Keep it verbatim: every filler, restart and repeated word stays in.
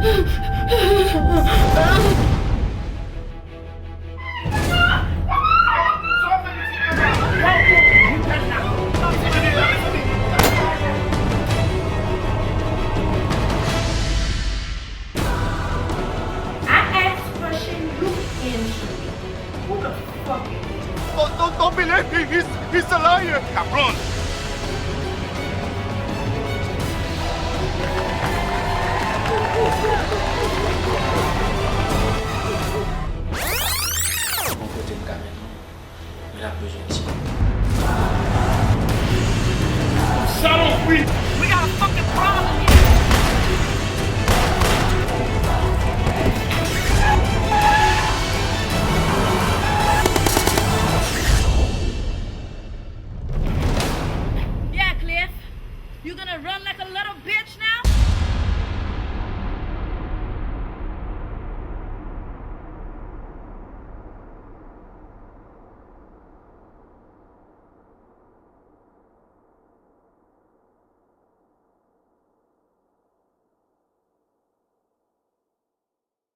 I asked for Shenlou and Shenlou. Who the fuck is this? Don't, don't, don't believe him. He's, he's a liar. Cabron. Bon kote m ka mennen w. Men l ap bezwen ti. Salopri!